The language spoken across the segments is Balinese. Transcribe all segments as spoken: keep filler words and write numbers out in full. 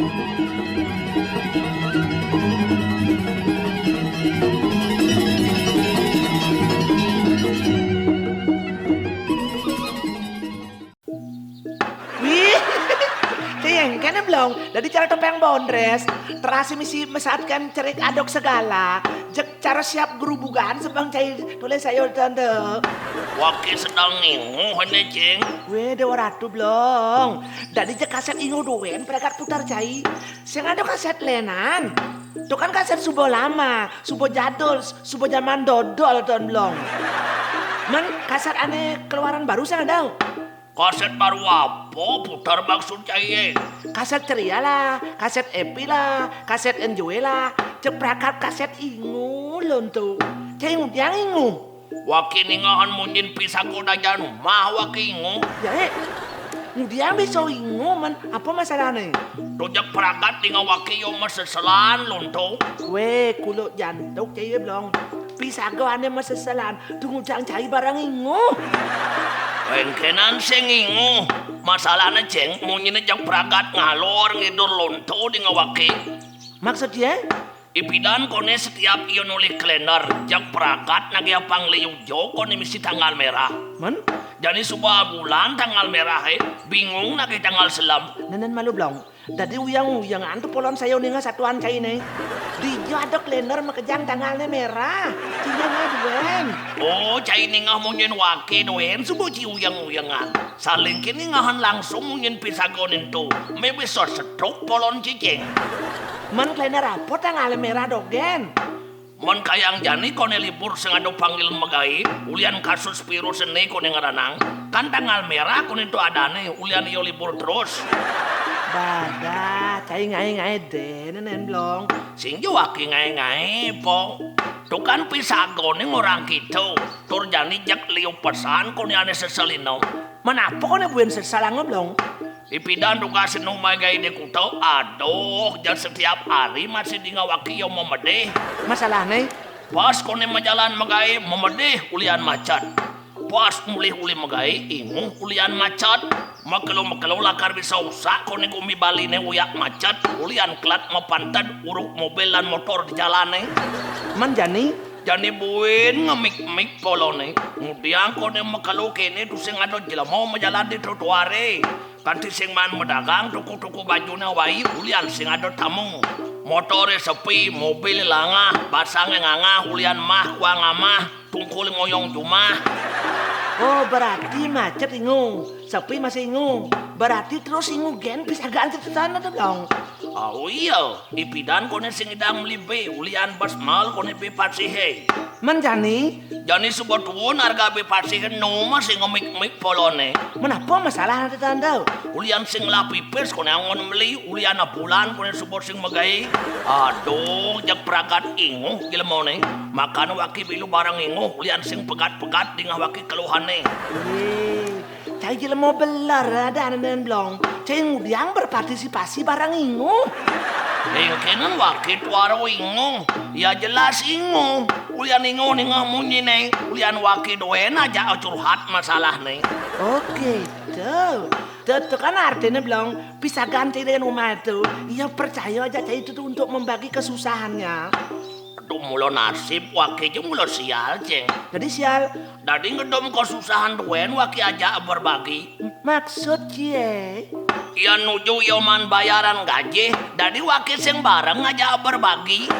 Wih, céyéng kéné Blong. Dadi cara topéng bondrés. Terasi misi mesaatkan cerik adok segala. Jek cara siap gerubugan sebeng cai tulis ayo tanda. Waké sedeng inguh né, Céng. Wéh, Déwa Ratu Blong. Dadi jek kasét inguh duén pragat putar cai. Sing ada kasét lénan. Tuh kan kasét suba lama, suba jadul, suba zaman dodol, Don Blong. Mén kasét ané keluaran baru sing ada. Kasét baru apa putar maksud cai? Kasét ceria lah, kasét epi lah, kasét enjoy lah, jek pragat kasét inguh lonto. Cai ngudiang inguh. Waké ningahan munyin pisaga dajan umah waké inguh. Ya, eh. Ngudiang bisa inguh, mén apa masalahné? Tuh jek pragat dingeh waké ya maseselan lonto. Wéh, kuluk jantuk cai Blong. Pisaga ané maseselan, tuh ngudiang cai bareng inguh. Éngkénan sing inguh. Masalahné, Céng, munyiné jek pragat ngalor ngidur lonto dingeh waké. Maksudnya? Ipidan koné setiap ia nulih kalender, jek pragat nagih apang liu jo koné misi tanggal merah. Mén? Jani suba bulan tanggal merahé, bingung nagih tanggal selem. Nénén malu Blong. Dadi uyang-uyangan tuh polon saya ningeh satuan cainé. Dija ada kalender makejang tanggalné merah. Cai ningeh duén. Oh, cai ningeh munyin waké duén suba ci uyang-uyangan. Saling ké ningahan langsung munyin pisagané ento. Mé bisa setruk polon cicing. Mén kalender apa tanggalné merah dogén? Mén kayang jani koné libur sing ada panggil magaé, ulian kasus virus ené koné ngranang. Kan tanggal merah koné to adané, ulian ia libur terus. Badah, cai ngaé-ngaé dén, Nén Blong. Sing ja waké ngaé-ngaé, Po. To kan pisagané ngorang kita, tur jani jek liu pesan koné ané seselina. Mén apa koné buin sesel angob Blong? Ipidan tugas nu magaé di kuta, aduh, jar setiap hari masih dingeh waké ia memedih. Masalahné? Pas koné majalan magaé, memedih ulian macet. Pas mulih uli magaé, inguh ulian macet. Makelo-makelo lakar bisa usak koné gumi Baliné uyak macet, ulian kelat mapanted uruk mobil lan motor di jalané. Mén jani? Jani buin ngemik-mik poloné. Ngudiang koné makelo kéné tusing ada jelema majalan di trotoaré. Kanti sing maan madagang toko-toko bajuné wai ulian sing ada tamu. Motoré sepi, mobilé langah, basangé ngangah, ulian mah kuang amah, tungkul ngoyong jumah. Oh, berarti macet inguh. Sepi masih inguh. Berarti terus inguh gén pisagaan cai to Blong. Oh iya, ipidan koné sing ngidang meli bé, ulian bes mal koné bé pasihé. Mén jani? Jani suba tuun arga bé pasihé nu masih ngemik-mik poloné. Mén apa masalah to? Ulian sing ngelah pipis koné anggon meli, ulian abulan koné suba sing magaé. Aduh, jek pragat inguh jelemané. Makan waké milu bareng inguh, ulian sing pegat-pegat dingeh waké keluhané. Yé. Cai jelema beler adané Nén Blong. Cai ngudiang berpartisipasi bareng inguh. Éngkénan waké tuara inguh. Ya jelas inguh. Ulian inguh ningeh munyiné. Ulian waké duén ajak curhat masalahné. Oké, to. To, to kan artiné Blong. Pisagaan cai dén umah to. Ia percaya ajak cai to untuk membagi kesusahannya. Aduh, mula nasib waké ja mula sial, Céng. Dadi sial? Dadi ngedum kasusahan duén waké ajak berbagi. Maksud cie? Ia nuju ia maan bayaran gaji, dadi waké sing bareng ajak berbagi.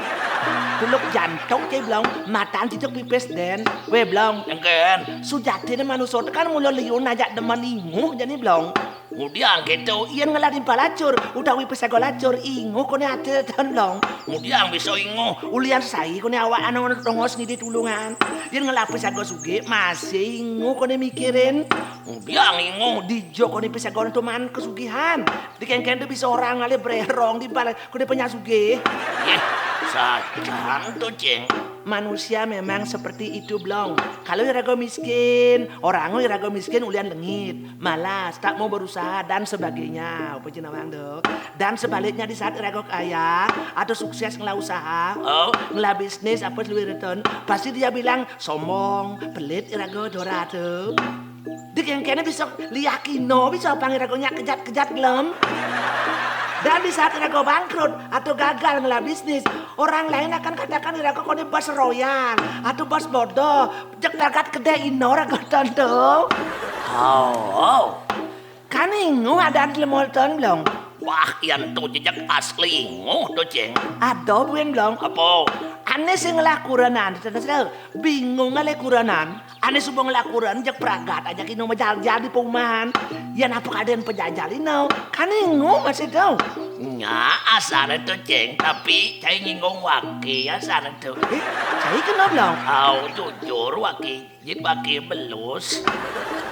Kuluk jantung cai Blong, matan cicuk pipis dén. Wéh Blong. Éngkén. Sujatiné manusa to kan mula liu ajak demen inguh jani Blong. Ngudiang kéto, yén ngelah timpal lacur, utawi pisaga lacur, inguh koné até to Blong. Ngudiang bisa inguh. Ulian sai koné awak anu tongos ngidih tulungan. Yén ngelah pisaga sugih, masih inguh koné mikirin. Ngudiang inguh. Dija koné pisaga to maan kasugihan. Dikéngkén to bisa orang ngalih brérong di bal koné penyak sugih. Yéh, sajan to, Céng. Manusia memang seperti itu, Blong. Kalau iraga miskin, orang iraga miskin ulian lengit. Malas, tak mau berusaha dan sebagainya. Apa cina orang tu? Dan sebaliknya di saat iraga kaya atau sukses ngelah usaha, oh, ngelah bisnis apa seluruh ton, pasti dia bilang sombong, pelit iraga dora tu. Dik yang kena bisa liak kino, bisa apa iraga nyak kejat-kejat gelem. Dan di saat iraga bangkrut atau gagal ngelah bisnis, orang lain akan katakan iraga koné bos royal atau bos bodoh. Jeg pragat kedé ino raga tonto. Oh, oh. Kan inguh adaan jlema ento, Blong. Wah, yén to jejeg asli inguh to, Ceng. Ada buin, Blong. Apa? Ané sing ngelah kurenan, terus bingung ngelah kurenan. Ané suba ngelah kuren jeg pragat ajak ino majaljal di perumahan. Yén apa kadén pejajal ino, kan inguh masih to. Nya, asané to, Ceng, tapi cai nyinggung waki asané to. Eh, cai kena, Blong? Au, jujur waki. Jit waki belus.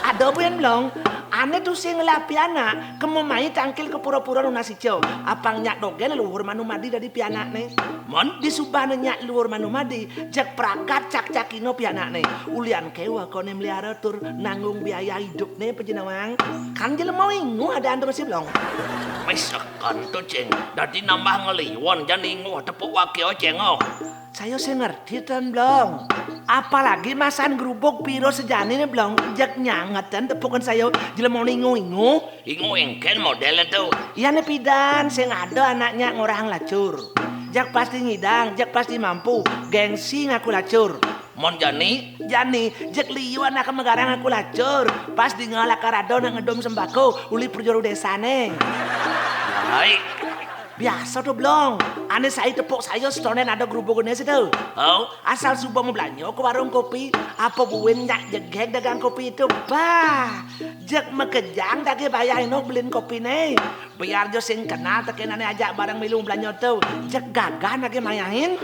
Ada buin, Blong. Ané tusing ngelah pianak, kema mai tangkil ka pura-pura nunas ica. Apang nyak dogén luhur manumadi dadi pianakné. Mon? Di subané nyak luhur manumadi, jeg pragat cak-cak ino pianakné. Ulian kéweh koné meliara tur nanggung biaya idupné, Panji Nawang. Kan jlema inguh adaan terus, Blong. Misakan to, Ceng. Dadi nambah ngeliwon jani inguh tepuk waki, Ceng, oh. Saya sing ngerti ten, Blong. Apalagi masan grubug Piro sejani né, Blong, jeg nyanget ten tepukan saya jlema inguh-inguh. Inguh éngkén modélné to? Iya né pidan, sing ada anaknya ngorahang lacur. Jeg pasti ngidang, jeg pasti mampu, gengsi ngaku lacur. Mon jani? Jani, jeg liu anak megarang ngaku lacur. Pas dingeh lakar ada nak ngedum sembako, uli perjuru désané. Baik. Biasa to, Blong. Ané sai tepuk saya setonen ada grubugné sih to. Oh? Asal suba mau belanja ke warung kopi, apa buin nyak jegeg dagang kopi itu. Bah, jeg makejang dagé bayah ino belin kopiné. Biar jo sing kenal tekén ané ajak bareng milu belanja to. Jeg gagah dagé mayahin.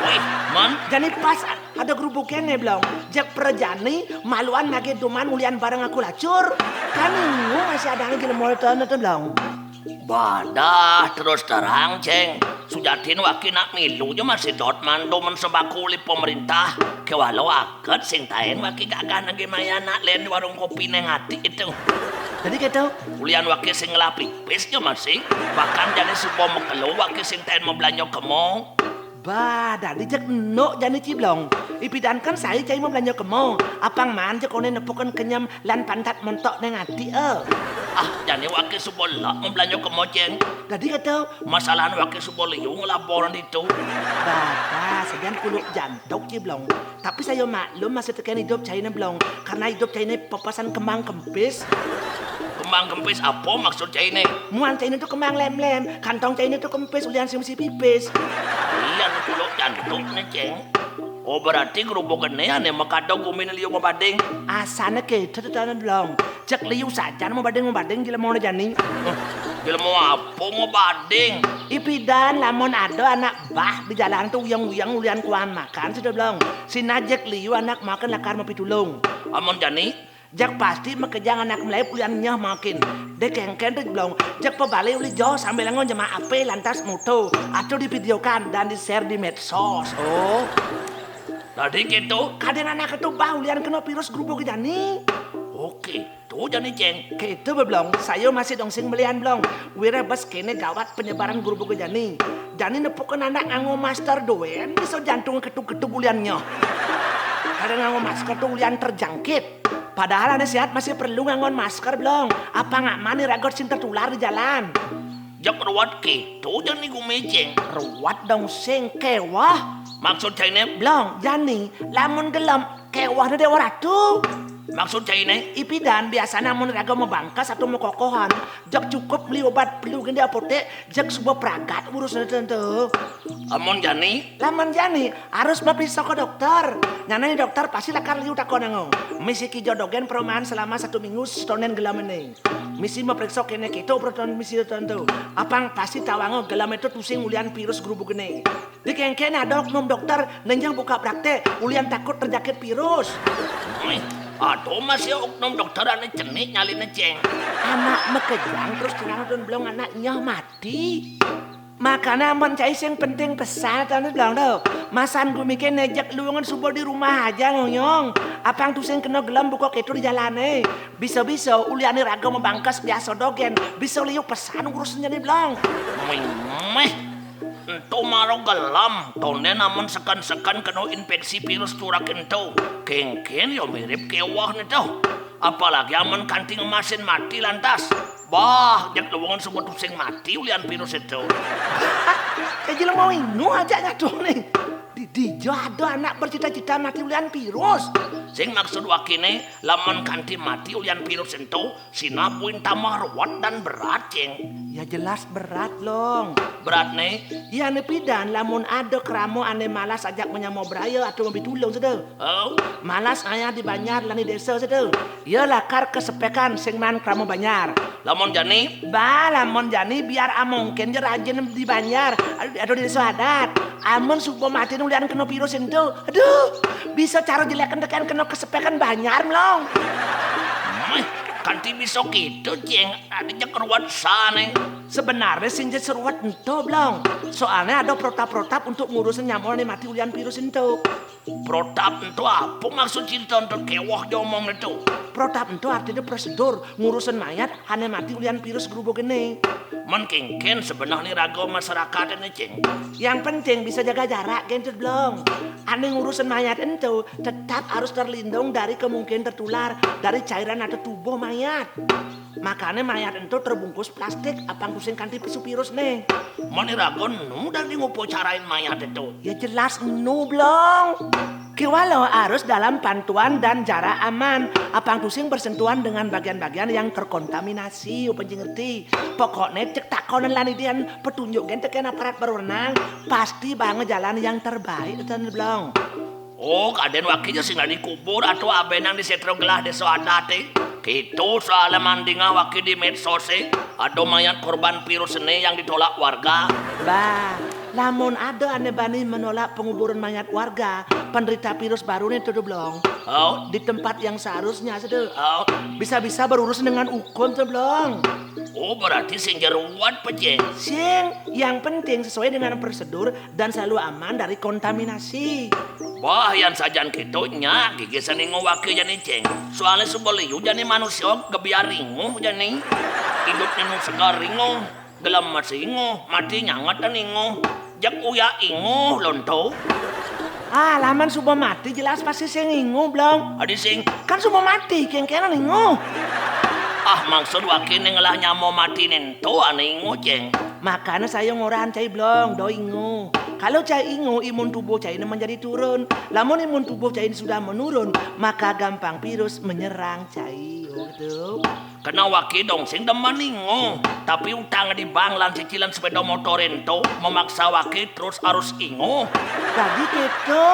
Wih, Mon. Jani pas ada grubug kéné, Blong. Jeg prajani maluan dagé duman ulian bareng aku lacur. Kan inguh masih ada lagi lemol to, Blong. Badah, terus terang, Ceng. Sujatin waki nak milu ja masih dot mantu men sembako uli pemerintah. Kéwala akét sing taén waki gagah nagih maya nak lén di warung kopi neng ati itu. Jadi kéto? Ulian waki sing ngelah pipis ja masih. Bahkan jani suba makelo waki sing taén mau belanja kemo. Bah, dadi jeg enuk jani, Ci Blong. Ipidan kan sai cai mau belanja kemo. Apang maan jeg koné nepukan kenyem lan pantat montok neng ati, eh. Ah, jani waki suba lak mau belanja kemo, Ceng. Dadi kéto? Masalahan waki suba liu ngelaporan itu. Bah, bah, segan kuluk jantuk, Ci Blong. Tapi saya maklum masih tekén idup cainé, Blong. Karena idup cainé pepasan kembang kempis. Kembang kempis apa maksud cainé? Muan cainé to kembang lem-lem, kantong cainé to kempis, ulian sing mesti pipis. Ulian kuluk jantukné, Ceng. Oh, berarti grubug kéné ané makada guminé liu mabading. Asané kéto to, Blong. Jeg liu sajan mabading-mabading jelema jani. Eh, jelema apa mabading? Ipidan lamun ada anak bah di jalan to uyang-uyang ulian kuan makan sih to, Blong. Sinah jeg liu anak makan lakar mapitulung. Amun jani? Jeg pasti makejang anak melayu ulian nyeh makin. Deh kéngkén to, Blong. Jeg pabali uli joh sambil ngon jema apé lantas moto atau divideokan dan di-share di medsos. Oh. Dadi kéto? Kadén anak to bah ulian kena virus grubug jani. Oké, to jani, Ceng. Kéto bé, Blong, saya masih dong sing belian, Blong. Wira bes kéné gawat penyebaran grubug jani. Jani nepukan anak nganggo masker dogén, bisa jantung ketug-ketug ulian nyeh. Kadén nganggo masker to ulian terjangkit. Padahal ané sehat masih perlu nganggon masker, Blong. Apang aman iraga sing tertular di jalan. Jeg ruwet kéto jani guminé, Ceng. Ruwet dong sing kéweh. Maksud cainé? Blong, jani, lamun gelem, kéweh Déwa Ratu. Maksud cainé? Ipidan biasané amun raga mabangkes atau makokohan, jeg cukup meli obat flu gén di apoték, jeg suba pragat urusné to. Amun jani? Lamun jani, harus mapriksa ka dokter. Nyana dokter pasti lakar liu takon nganggo. Misi kija dogén perumahan selama satu minggu setonen gelemné. Misi mapriksa kéné kéto peraturan misi tertentu. Apang pasti tawanga gelemé to tusing ulian virus grubugné. Di kéngkén ada oknum dokter nénjang buka prakték ulian takut terjangkit virus. Wih, ada masih oknum dokter ané cenik nyaliné, Ceng. Anak makejang terus terang to, Blong, anak nyeh mati. Makané amun cai sing penting pesan to, Blong, to. Masan guminé jeg luungan suba di rumah aja ngoyong. Apang tusing kena gelem buka kéto di jalané. Bisa-bisa uliané raga mabangkes biasa dogén. Bisa liu pesan urusné jani, Blong. Mih, mih. Ento mara gelem, tondén amun seken-seken kena inféksi virus turak ento. Kéngkén ya mirip kéwehné to. Apalagi amun kanti ngemasin mati lantas. Bah, jak luungan suba tusing mati ulian virus ento. Kayak jelema ingu aja nyadoh nih. Di, dija ada anak bercita-cita mati ulian virus. Sing maksud wakiné, lamun kanti mati ulian virus ento, sina buin tambah ruwet dan berat, Cing. Ya jelas berat, Long. Berat nih? Ya, né pidan lamun ada krama ané malas ajak manyama braya atau mabitulung, seda. Oh. Malas ngayah di banjar lan di désa, seda. Ya lakar kasepékan sing maan krama banjar. Lamun jani? Bah, lamun jani biar amongkén ja rajin di banjar atau di désa adat. Amun suba mati ulian kena virus ento, aduh, bisa cara jelékan tekén kena kasepékan banjar, Long. Méh, kanti bisa kitu, Cing. Ada jak ruwet sané. Sebenarnya sing ja saruwet ento, Blong. Soalnya ada protap-protap untuk ngurusin nyama ané mati ulian virus ento. Protap ento apa maksud cerita ento kéweh diomong ento? Protap ento artinya prosedur ngurusin mayat ané mati ulian virus grubug ini. Mun kénkén sebenarnya raga masyarakat ini, Cing. Yang penting bisa jaga jarak, gén, Blong. Ané ngurusin mayat ento tetap harus terlindung dari kemungkinan tertular dari cairan atau tubuh mayat. Makané mayat ento terbungkus plastik apang tusing kanti tisu virus nih. Mani raga nu dadi ngupacarain mayat ento? Ya jelas nu, Blong. Kéwala harus dalam pantuan dan jarak aman. Apang tusing bersentuhan dengan bagian-bagian yang terkontaminasi, apa ngerti? Pokokné cék takonan lan idian petunjuk gén tekén aparat berwenang, pasti baanga jalan yang terbaik, ten, Blong. Oh, kadén waki ja sing dadi kubur atau abénang di sétra gelah désa adaté. Kitu soalé mandinga waki di medsosé, ada mayat korban virus ené yang ditolak warga. Bah, lamun ada ané bani menolak penguburan mayat warga penderita virus baru nih, tuh, Blong. Oh. Di tempat yang seharusnya, seda. Oh. Bisa-bisa berurusan dengan hukum, tuh, Blong. Oh, berarti sing ja ruwet, Cing. Sing, yang penting sesuai dengan prosedur dan selalu aman dari kontaminasi. Bah, yan sajan kitu nya, gigisan inguh waki jani, Cing. Soalnya suba liu jani manusia gebiar inguh jani. Hidupné nu segar inguh, gelem masih inguh, mati nyanget dan inguh. Jak uya inguh, lonto. Ah, lamun suba mati jelas pasti sing inguh, Blong. Adi sing. Kan suba mati, kéngkénan inguh. Ah, maksud waki nih ngelah nyama mati ento ané inguh, Cing. Makanya saya ngorahang cai, Blong, da inguh. Kalau cai inguh, imun tubuh cai ini menjadi turun. Lamun imun tubuh cai ini sudah menurun, maka gampang virus menyerang cai. Oh, gitu. Kena waki dong sing demen inguh, tapi utang di bank lan cicilan sepeda motor ento memaksa waki terus harus inguh. Jadi gitu.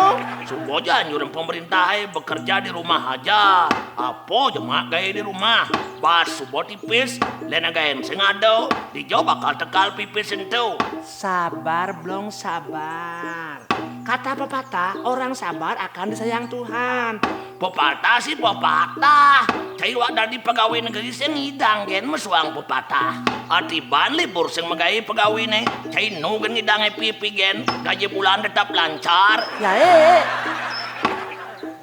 Suba ja nyuruh pemerintah, eh, bekerja di rumah aja. Apa ja mak gaé di rumah? Bas suba tipis, lén gaé sing ada, dija bakal tekal pipis ento. Sabar, Blong, sabar. Kata pepatah, orang sabar akan disayang Tuhan. Pepatah sih pepatah. Cai wak dadi pegawai negeri sing ngidang gén mesuang pepatah. Atiban libur sing magaé pegawainé. Cai nu gén ngidang happy-happy gén. Gaji bulan tetap lancar. Ya, eh, eh.